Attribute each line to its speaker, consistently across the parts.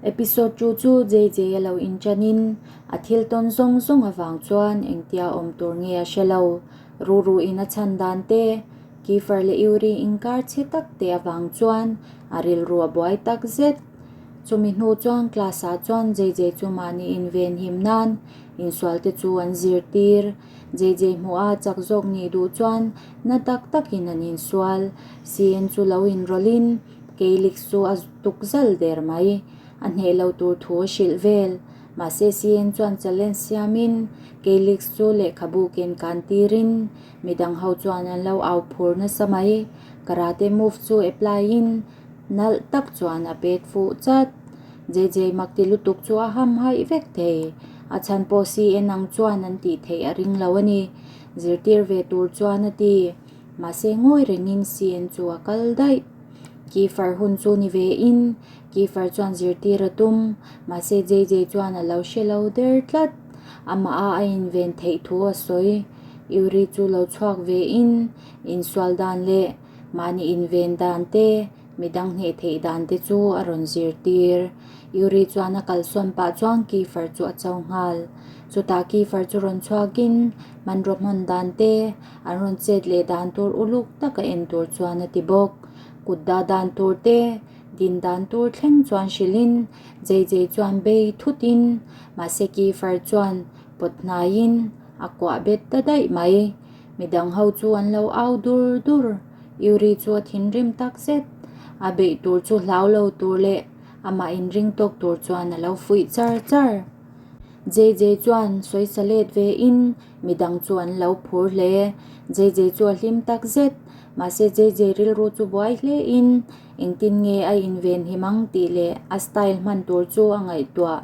Speaker 1: Episode chu chu JJ a lo inṭanin a thil tawn zawng zawng avang chuan engtia awm tur nge a hre lo. Ruruin a chhan dan te, Kiefer leh Yuri inkar chhe tak te avang chuan a rilru a buai tak zet. Chumi hnu chuan class ah chuan JJ chu mahni invenhim nan insual te chu an zirtir. JJ hmuh a chak zawk nih duh chuan na tak takin an insual. CN chu lo inrawlhin Keilik chu a tuk zal der mai. A hneh lo tur thu a hrilh vel. Mahse CN chuan challenge siamin Keilik chu lehkhabu ken kan tirin midang ho chuan an lo au phur nasa mai. Karate move chu apply in nalh tak chuan a pet fuh chat. JJ mak ti lutuk chu a ham haih vek thei. A chhan pawh CN ang chuan an tih theih a ring lo a ni. Zirtir ve tur chuan a ti. Mahse ngawi rengin CN chu a kal daih. Kiefer hun chu ni ve in, Kiefer chuan zirtir a tum. Mahse JJ chuan a lo hre lo der tlat. Amah a a inven theih thu a sawi. Yuri chu lo chhuak ve in, insual dan leh mahni inven dan te, Midang hneh theih dan te chu a rawn zirtir. Yuri chuan a kalsawn pah chuan Kiefer chu a cho nghal. Chutah Kiefer chu rawn chhuakin hmanraw hman dan te, an rawn chet leh dan tur uluk taka en tur chuan a ti bawk. Kut dah dan tur te, din dan tur thleng chuan hrilhin JJ chuan bei thutin mahse Kiefer chuan pawt hnaiin a kuah bet ta daih mai. Midang ho chu an lo au dur dur. Yuri chu a thinrim tak zet. A beih tur chu hlau lo tur leh amah inring tawk tur chuan a lo fuih char char. JJ chuan sawisa let ve in midang chu an lo phur hle. JJ chu a hlim tak zet. Mahse JJ rilru chu buai hle in engtin nge a inven him ang tih leh a style hman tur chu a ngaihtuah.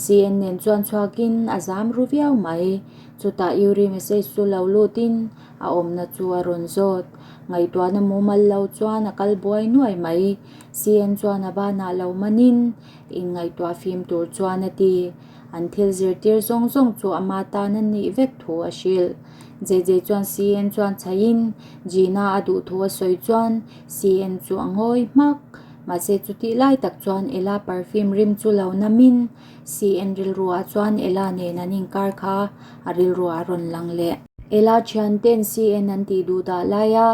Speaker 1: CN nen chuan chhuakin a zam ru viau mai. Chutah Yuri message chu lo lutin A awmna chu a rawn zawt. Ngaihtuahna mumal lo chuan a kal buai nuai mai. CN chuan a banah lo manin inngaihtuah fim tur chuan a ti. An thil zirtir zawng zawng chu ama tan a nih vek thu a hrilh. JJ chuan CN chuan chhaihin Gina a duh thu a sawi chuan CN chu a ngawi hmak. Mahse chutih lai tak chuan Ella perfume rim chu lo namin CN rilruah chuan Ella nen an inkar kha a rilruah a rawn lang leh. Ella thianten CN an tih duh dah laia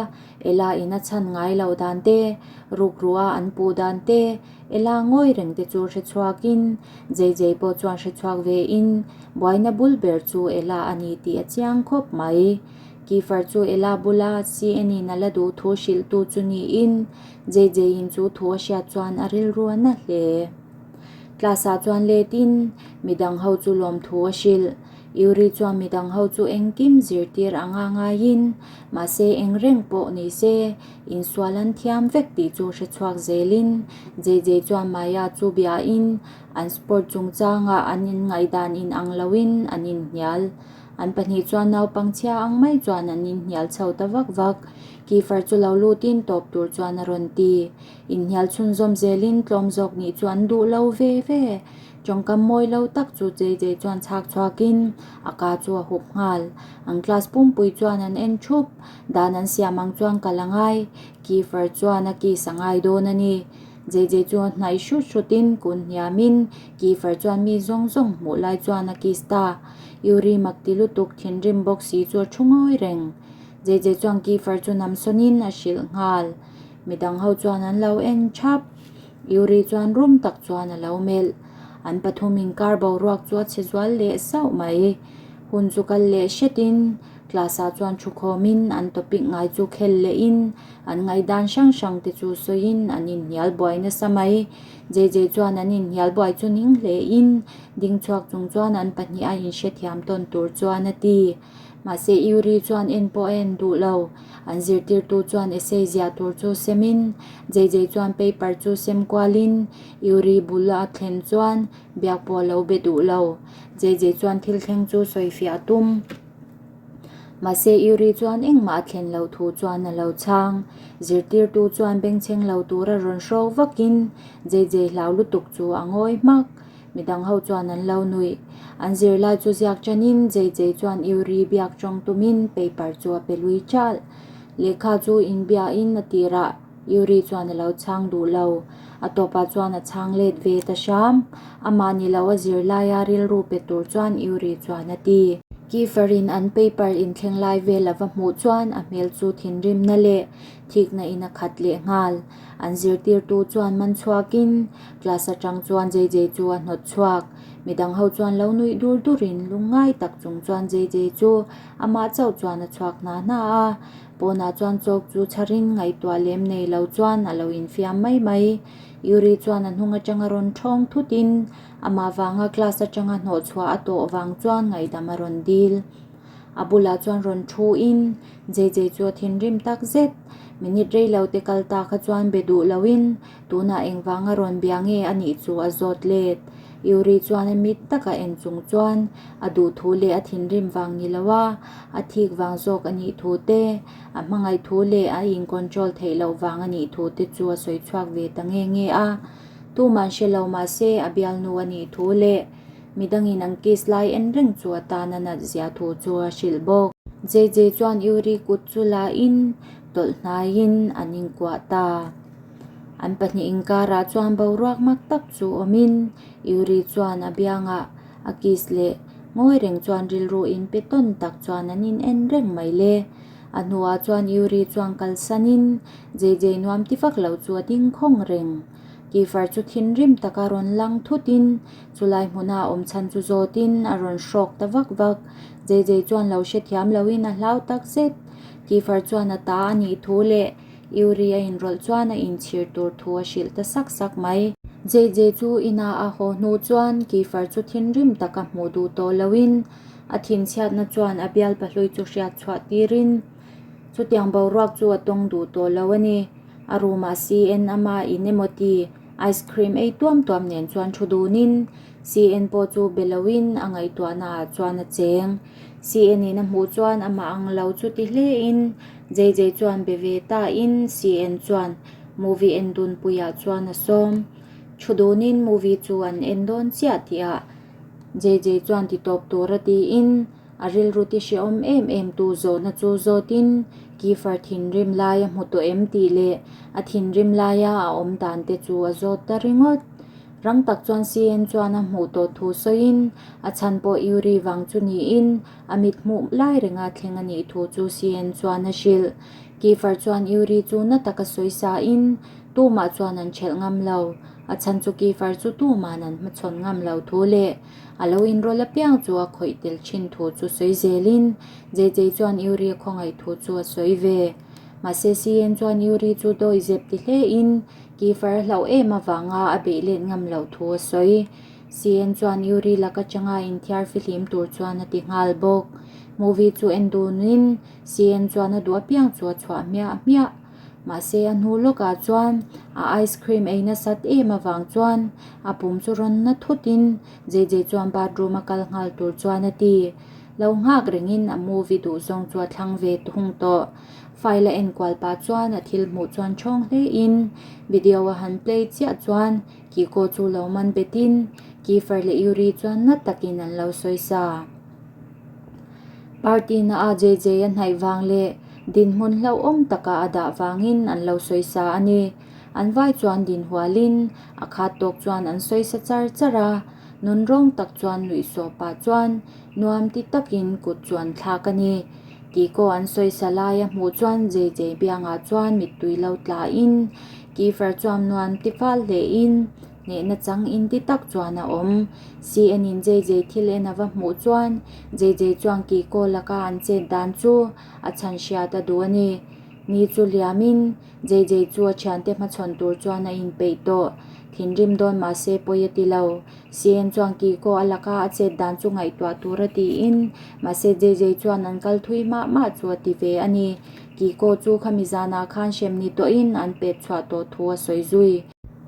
Speaker 1: Ella in a chhan ngai loh dan te, rukruha an puh dan te, Ella ngawi reng te chu hre chhuakin JJ pawh chuan hre chhuak ve in buaina bul ber chu Ella a ni tih a chiang khawp mai. Kiefer chu Ella bula CN in a la duh thu hrilhtu chu niin JJ in chu thu a hriat chuan a rilru a na hle. Class ah chuan let in midang ho chu lawmthu a hrilh. Yuri chuan midang ho chu engkim zirtir anga ngaiin mahse eng reng pawh ni se insual an thiam vek tih chu hre chhuak zelin JJ chuan Maya chu biain an sport chungchangah an inngaihdan in ang loin an inhnial. An pahnih chuan naupang chhia ang mai chuan an inhnial chho ta vak vak. Kiefer chu lo lutin tawp tur chuan a rawn ti. Inhnial chhunzawm zelin tlawm zawk nih chu an duh lo ve ve. Tawngkam mawi lo tak chu JJ chuan chhak chhuakin a ka chu a hup nghal. An class pumpui chuan an en thup. Dan an siam ang chuan kal a ngai. Kiefer chuan a kiss a ngai dawn a ni. JJ chu a hnaih hrut hrutin kun hniamin Kiefer chuan mi zawng zawng hmuh lai chuan a kiss ta. Yuri mak ti lutuk thinrim bawk si chu a thu ngawi reng. JJ chuan Kiefer chu namsawnin a hrilh nghal. Midang ho chuan an lo en thap. Yuri chuan rum tak chuan a lo melh. An pathum inkar boruak chu a chhe zual leh sauh mai. Hun chu kal leh hretin class ah chuan thukhawmin an topic ngai chu khel lehin an ngaihdan hrang hrang te chu sawiin an inhnial buai nasa mai. JJ chuan an inhnial buai chu ning hlein ding chhuak chung chuan an pahnih a inhrethiam tawn tur chuan a ti. Mahse Yuri chuan en pawh a en duh lo. An zirtirtu chuan essay ziah tur chu semin, JJ chuan paper chu sem kualin Yuri bul a thlen chuan biak pawh a lo be duh lo. JJ chuan thil thleng chu sawifiah a tum. Mahse Yuri chuan engmah a thlen loh thu chuan a lo chhang. Zirtirtu chuan bengchheng lo tura rawn hrawk vakin JJ hlau lutuk chu a ngawi hmak. Midang ho chuan an lo nuih. An zirlai chu ziak chanin JJ chuan Yuri biak tawng tumin paper chu a pe lui chalh. Lehkha chu inbiain a tirah. Yuri chuan a lo chhang duh lo. A tawpah chuan a chhang let ve ta hram. Amah ni lo a zirlaia rilru pe tur chuan Yuri chuan a ti. Kiefer in an paper inthleng lai vel a va hmuh chuan a hmel chu thinrimna leh thikna in a khat leh nghal. An zirtirtu chuan man chhuakin class atang chuan JJ chu a hnawt chhuak. Midang ho chuan lo nuih dur durin lungngai tak chung chuan JJ chu amah chauh chuan a chhuak hna hna a. Pawnah chuan chawk chu chharin ngaihtuah lem nei lo chuan a lo infiam mai mai. Yuri chuan a hnung atanga rawn thawng thutin amah vanga class atanga hnawh chhuah a tawh vang chuan ngaihdam a rawn dil. A bulah chuan rawn thuin JJ chu a thinrim tak zet. Minute rei lo te kal ta kha chuan be duh loin tunah engvanga rawn bia nge a nih chu a zawt let. Yuri chuan a mit taka en chung chuan a duh thu leh a thinrim vang ni lo a, a thik vang zawk a nih thu te, a hmangaih thu leh a in control theih loh vang a nih thu te chu a sawi chhuak ve ta nge nge a. Tuman hre lo mah se a bialnu a nih thu leh midangin an kiss lai en reng chu a tan a nat zia thu chu a hrilh bawk. JJ chuan Yuri kut chu la in tawlh hnaiin an inkuah ta. An pahnih inkarah chuan boruak mak tak chu awmin Yuri chuan a biangah a kiss leh ngawi reng chuan rilru in pe tawn tak chuan an in en reng mai le. A hnuah chuan Yuri chuan kalsanin JJ nuam ti vak lo chu a ding khawng reng. Kiefer chu thinrim taka rawn lang thutin chulai hmuna a awm chhan chu zawtin a rawn hrawk ta vak vak. JJ chuan lo hrethiam loin a hlau tak zet. Kiefer chuan a ta a nih thu leh Yuri a inrawlh chuan a inchhir tur thu a hrilh ta sak sak mai. JJ chu ina a haw hnu chuan Kiefer chu thinrim taka hmuh duh tawh loin a thinchhiatna chuan a bial pahlui chu hriat chhuah tirin chutiang boruak chu a tawng duh tawh lo a ni. A room ah CN ama in emaw ti ice cream ei tuam tuam nen chuan thu dunin CN pawh chu be loin a ngaihtuahna ah chuan a cheng. CN in a hmuh chuan amah ang lo chu ti hle in JJ chuan be ve ta in CN chuan movie en dun puiah chuan a sawm. Thu dunin movie chu an en dawn chiah tih ah JJ chuan ti tawp tur a tiin a rilru ti hrehawm em em tu zawhna chu zawtin Kiefer thinrim lai a hmu tawh em tih leh a thinrim laia a awm dan te chu a zawt ta ringawt. Rang tak chuan CN chuan a hmuh tawh thu sawiin a chhan pawh Yuri vang chu niin a mit hmuh lai renga thleng a nih thu chu CN chuan a hrilh. Kiefer chuan Yuri chu na taka sawi sain tumah chuan an ṭhelh ngam lo. A chhan chu Kiefer chu tuman an hmachhawn ngam lo thu leh a lo inrawlh apiang chu a khawih tel thin thu chu sawi zelin JJ chuan Yuri a khawngaih thu chu a sawi ve. Mahse CN chuan Yuri chu dawi zep ti hlein Kiefer a hlauh em avanga a beih let ngam loh thu a sawi. CN chuan Yuri lak atanga inthiar fihlim tur chuan a ti nghal bawk. Movie chu en dunin CN chuan a duh apiang chu a chhuah hmiah hmiah. Mahse a hnu lawkah chuan a ice cream ei nasat em avang chuan a pum chu rawn na thutin JJ chuan bathroom a kal nghal tur chuan a ti. Lo nghak rengin a movie duh zawng chu a thlang ve thung tawh. File a enkual pah chuan a thil hmuh chuan thawng hlein video a han play chiah chuan Kiko chu lo man betin Kiefer leh Yuri chuan na takin an lo sawi sa. Party na a JJ a hnaih vang leh dinhmun hlauhawm taka a dah vangin an lo sawi sa a ni. An vai chuan din hualin a khat tawk chuan an sawi sa char char a, nunrawng tak chuan nuih sawh pah chuan nuam ti takin kut chu an thlak a ni. Kiko an sawi sa lai a hmuh chuan JJ biangah chuan mittui lo tlain Kiefer chuan nuam ti fal hlein hnehna chang in ti tak chuan a awm. CN in JJ thil en a va hmuh chuan JJ chuan Kiko laka an chet dan chu a chhan hriat a duh a ni. Ni chu liamin JJ chu a thiante hmachhawn tur chuan a inpeih tawh. Thinrim dawn mahse pawi a ti lo. CN chuan Kiko a laka a chet dan chu ngaihtuah tur a tiin mahse JJ chuan an kal thui mah mah chu a ti ve a ni. Kiko chu khami zanah khan hrem ni tawhin an pet chhuah tawh thu a sawi zui.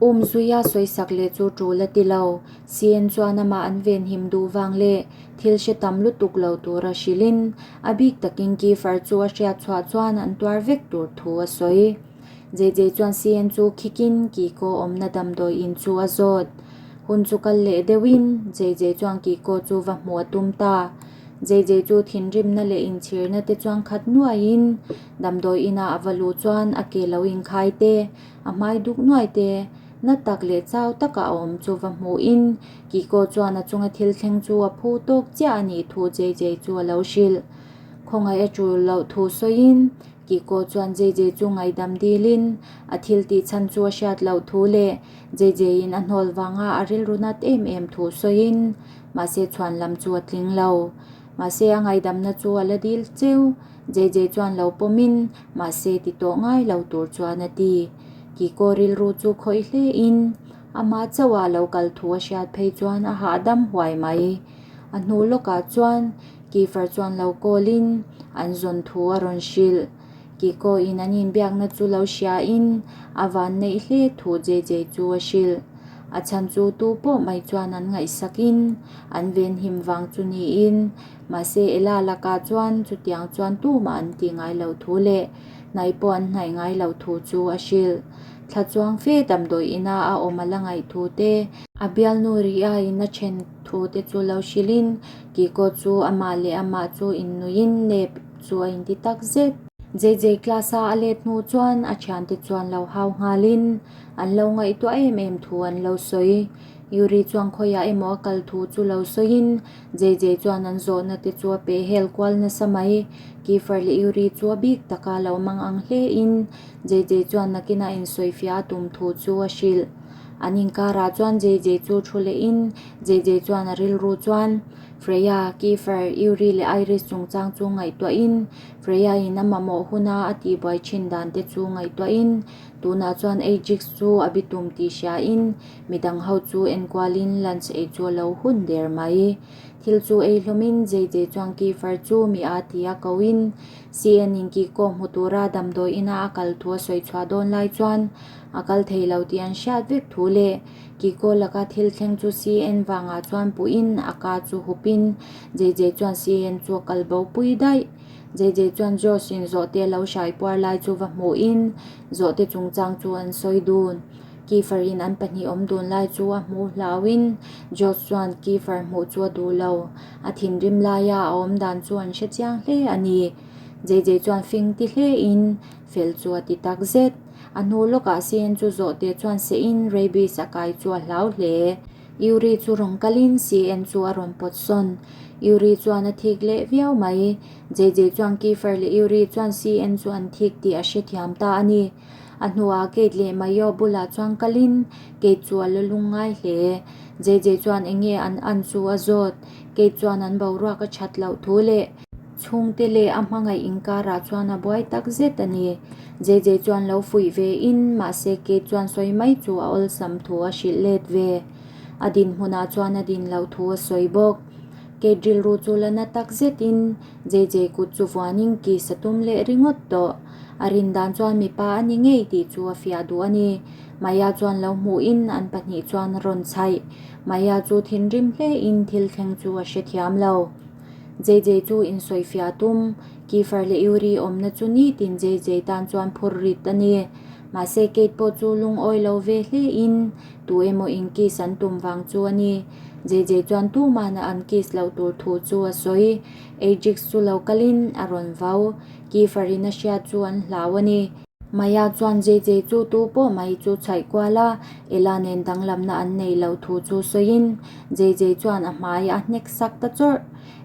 Speaker 1: Um zuia sawi sak leh chu tul a ti lo. CN chuan amah an venhim duh vang leh thil hre tam lutuk lo tura hrilhin a bik takin Kiefer chu a hriat chhuah chuan an tuar vek tur thu a sawi. JJ chuan CN chu khikin Kiko awmna damdawi in chu a zawt. Hun chu kal leh deuhin JJ chuan Kiko chu va hmuh a tum ta. JJ chu thinrimna leh inchhirna te chuan khat nuaiin damdawi inah a va luh chuan a ke lo inkhai te, a hmai duk nuai te, na tak leh chau taka a awm chu va hmuhin Kiko chuan a chunga thil thleng chu a phu tawk chiah a nih thu JJ chu a lo hrilh. Khawngaih a tul loh thu sawiin Kiko chuan JJ chu ngaihdam dilin a thil tih chhan chu a hriat loh thu leh JJ-in a hnawl vanga a rilru nat em em thu sawiin mahse chhuan lam chu a tling lo. Mahse a ngaihdamna chu a la dil cheu. JJ chuan lo pawmin mahse ti tawh ngai lo tur chuan a ti. Kiko rilru chu khawih hlein amah chauha lo kal thu a hriat phei chuan a hahdam huai mai. A hnu lawkah chuan Kiefer chuan lo call-in an zawn thu a rawn hrilh. Kiko-in an inbiakna chu lo hriain a van neih hle thu JJ chu a hrilh. A chhan chu tu pawh mai chuan an ngaihsakin an venhim vang chu niin, mahse Ella lakah chuan chutiang chuan tumah an tih ngai lo thu leh hnaih pawh an hnaih ngai lo thu chu a hrilh. Thla chuang fe damdawi ina a awm a la ngaih thu te, a bialnu Ria-in a then thu te chu lo hrilhin Kiko chu amah leh amah chu innuiin nep chu a inti tak zet. JJ class a a let hnu chuan a thiante chuan lo hau nghalin an lo ngaihtuah em em thu an lo sawi. Yuri chuan khawiah emaw a kal thu chu lo sawiin JJ chuan an zawhna te chu a peh hel kual nasa mai. Kiefer leh Yuri chu a bik taka lo mang ang hlein JJ chuan nakinah insawifiah a tum thu chu a hrilh. An inkarah chuan JJ chu thu lehin JJ chuan a rilru chuan Freya, Kiefer, Yuri leh Iris chungchang chu ngaihtuahin Freya-in a mamawh huna a tihbuai thin dan te chu ngaihtuahin tunah chuan Ajax chu a bitum tih hriain midang ho chu enkualin lunch ei chu a lo hun der mai. Thil chu ei hlawmin JJ chuan Kiefer chu mi a ti a koin CN-in Kiko hmu tura damdawi ina a kal thu a sawi chhuah dawn lai chuan a kal thei lo tih an hriat vek thu leh Kiko laka thil thleng chu CN vangah chuan puhin a ka chu hupin JJ chuan CN chu a kal bo pui daih. JJ chuan Josh in zawhte lo hrai puar lai chu va hmuhin zawhte chungchang chu an sawi dun. Kiefer in an pahnih awm dun lai chu a hmuh hlauhin Josh chuan Kiefer hmuh chu a duh lo. A thinrim laia a awm dan chu an hre chiang hle a ni. JJ chuan fing ti hlein fel chu a ti tak zet. A hnu lawkah CN chu zawhte chuan sehin rabies a kai chu a hlau hle. Yuri chu rawn kalin CN chu a rawn pawt sawn. Yuri chuan a thik leh viau mai. JJ chuan Kiefer leh Yuri chuan CN chu an thik tih a hrethiam ta a ni. A hnuah Kate leh Mayo bulah chuan kalin Kate chu a la lung ngai hle. JJ chuan eng nge an an chu a zawt. Kate chuan an boruak a that loh thu leh. Chhungte leh a hmangaih inkarah chuan a buai tak zet a ni. JJ chuan lo fuih ve in, mahse Kate chuan sawi mai chu a awlsam thu a hrilh let ve. A dinhmunah chuan a din loh thu a sawi bawk. Kate rilru chu la na tak zet in, JJ kut chu vuanin kiss a tum leh ringawt tawh. A rin dan chuan mipa a ni ngei tih chu a fiah duh a ni. Maya chuan lo hmuhin an pahnih chuan a rawn chhaih. Maya chu thinrim hle in thil thleng chu a hrethiam lo. JJ chu insawifiah tum, Kiefer leh Yuri awmna chu nitin JJ tan chuan phur rit a ni. Mahse Kate pawh chu lungawi lo ve hlein tu emaw in kiss an tum vang chu a ni. JJ chuan tumahna an kiss loh tur thu chu a sawi. Ajax chu lo kalin a rawn vau. Kiefer in a hriat chu an hlau a ni. Maya chuan JJ chu tu pawh mai chu chhaih kual a, Ella nen danglamna an nei loh thu chu sawiin JJ chuan a hmai a hnek sak ta chawrh.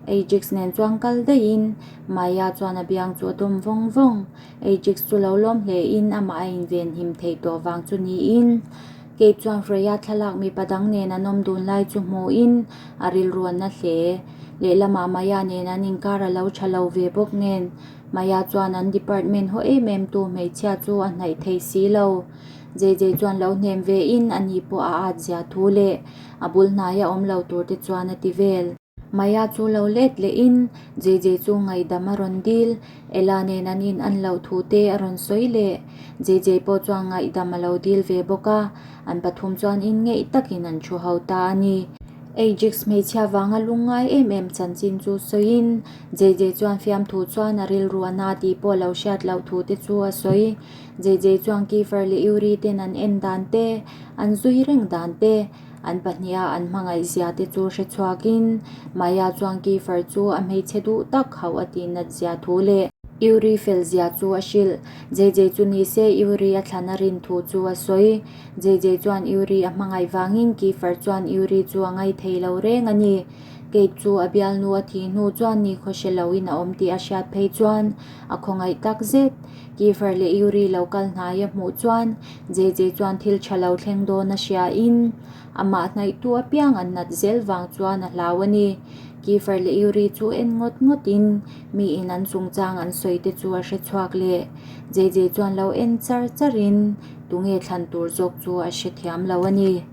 Speaker 1: Ajax nen chuan kal daihin Maya chuan a biang chu a dawm vawng vawng. Ajax chu lo lawm hlein amah a invenhim theih tawh vang chu niin Kate chuan Freya thlalak mipa dang nen an awm dun lai chu hmuhin a rilru a na hle. Lehlamah Maya nen an inkar a lo tha lo ve bawk nen Maya chuan an department haw em em tu hmeichhia chu a hnaih thei si lo. JJ chuan lo hnem ve in a ni pawh a at zia thu leh a bul hnaia awm lo tur te chuan a ti vel. Maya chu lo let leh in JJ chu ngaihdam a rawn dil, Ella nen an in an loh thu te a rawn sawi leh. JJ pawh chuan ngaihdam a lo dil ve bawk a, an pathum chuan in ngeih takin an thu ho ta a ni. Ajax hmeichhia vanga lungngai em em chanchin chu sawiin JJ chuan fiamthu chuan a rilru a na tih pawh lo hriat loh thu te chu a sawi. JJ chuan Kiefer leh Yuri ten an en dan te, an zui reng dan te, An pahniha an hmangaih zia te chu hre chhuakin Maya chuan Kiefer chu a hmeichhe duh tak hauh a tih nat zia thu leh Yuri fel zia chu a hrilh. JJ chu ni se Yuri a thlan a rin thu chu a sawi. JJ chuan Yuri a hmangaih vangin Kiefer chuan Yuri chu a ngaih thei lo reng a ni. Kate chu a bialnu a thih hnu chuan nikhaw hre loin a awm tih a hriat phei chuan a khawngaih tak zet. Kiefer leh Yuri lo kal hnai a hmuh chuan JJ chuan thil tha lo thleng dawn a hria in amah hnaihtu apiang an nat zel vang chuan a hlau a ni. Kiefer leh Yuri chu en ngawt ngawt in mi in an chungchang an sawi te chu a hre chhuak leh. JJ chuan lo en char char in tunge thlan tur zawk chu a hrethiam lo a ni.